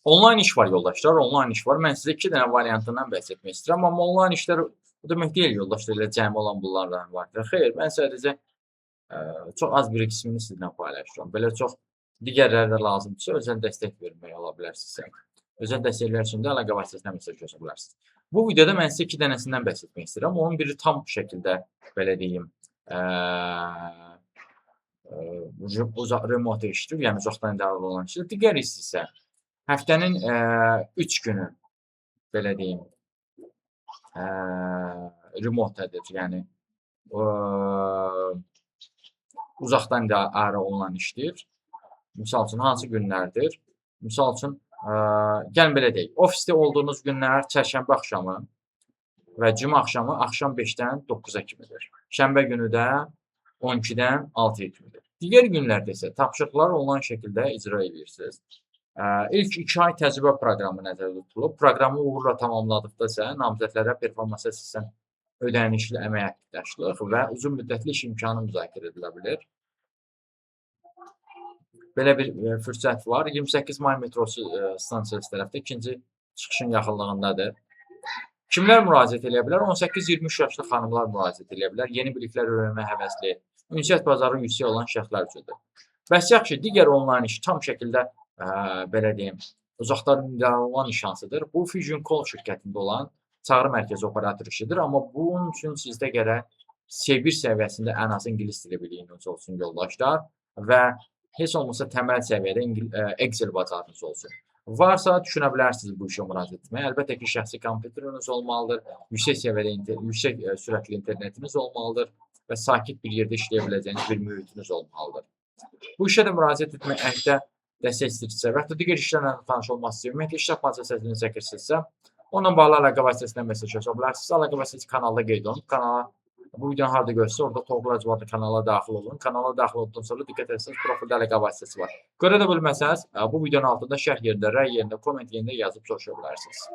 Onlayn iş var yoldaşlar, onlayn iş var. Mən sizə 2 dənə variantından bəhs etmək istəyirəm, amma onlayn işlər bu demək deyil yoldaşlar, elə cəmi olan bunlardan vardır. Xeyr, mən sadəcə çox az bir qismini sizinlə paylaşıram. Belə çox digərləri də lazımdırsa, özəl dəstək vermək ola bilər sizə. Özəl dəstəklər üçün də əlaqə vasitəsilə mesaj yaza bilərsiniz. Bu videoda mən sizə 2 dənəsindən bəhs etmək istəyirəm. Onun biri tam şəkildə belə deyim, remote işdir, yəni uzaqdan idarə olunan işdir. Digəri isə həftənin 3 günü belə deyim, remote-dadır, yəni uzaqdan idarə olunan işdir. Misal üçün hansı günlərdir? Misal üçün, gəlin belə deyək, ofisdə olduğunuz günlər çərşənbə axşamı və cümə axşamı axşam 5-dən 9-a kimidir. Şənbə günü də 12-dən 6-ya kimidir. Digər günlərdə isə tapşırıqları onlayn şəkildə icra edirsiniz. İlk 2 ay təcrübə proqramı nəzərdə tutulub. Proqramı uğurla tamamladıqda isə namizədlərə performansa əsasən ödənişli əmək əməkdaşlıq və uzun müddətli iş imkanı müzakirə edilə bilər. Belə bir fürsət var. 28 may metrosu stansiyası tərəfdə ikinci çıxışın yaxınlığındadır. Kimlər müraciət eləyə bilər? 18-23 yaşlı xanımlar müraciət eləyə bilər. Yeni biliklər öyrənməyə həvəsli, ünsiyyət bazarı yüksək olan şəxslər üçündür. Bəs yaxşı, digər onlayn iş tam şəkildə belə deyim, uzaqdan idarə olunan iş hansıdır? Bu Fusion Call şirkətində olan çağrı mərkəzi operatoru işidir, amma bunun üçün sizdə gərək C1 səviyyəsində ən az ingilis dili biliyiniz olsun yoldaşlar və heç olmasa təməl səviyyədə Excel bacarığınız olsun. Varsa düşünə bilərsiniz bu işə müraciət etməyə. Əlbəttə ki, şəxsi kompüteriniz olmalıdır, yüksək səviyyədə yüksək sürətli internetiniz olmalıdır və sakit bir yerdə işləyə biləcəyiniz bir mühitiniz olmalıdır. Bu işə də müraciət etmək əhdə dəstək istəyirsinizsə və yaxud da digər işlərlə tanış olmaq istəyir, ümumiyyətlə iş tapmaca çətinlik çəkirsinizsə, onunla bağlı əlaqə vasitəsilə mesaj yaza bilərsiniz. Əlaqə vasitəsi kanalda qeyd olunub. Kanala bu videonu harda görürsə, orada Toğrul Hacıbalı kanala daxil olun. Kanala daxil olduqdan sonra diqqət etsəniz profildə əlaqə vasitəsi var. Görə də bilməsəniz, bu videonun altında şərh yerində, rəy yerində, komment yerində yazıb soruşa bilərsiniz.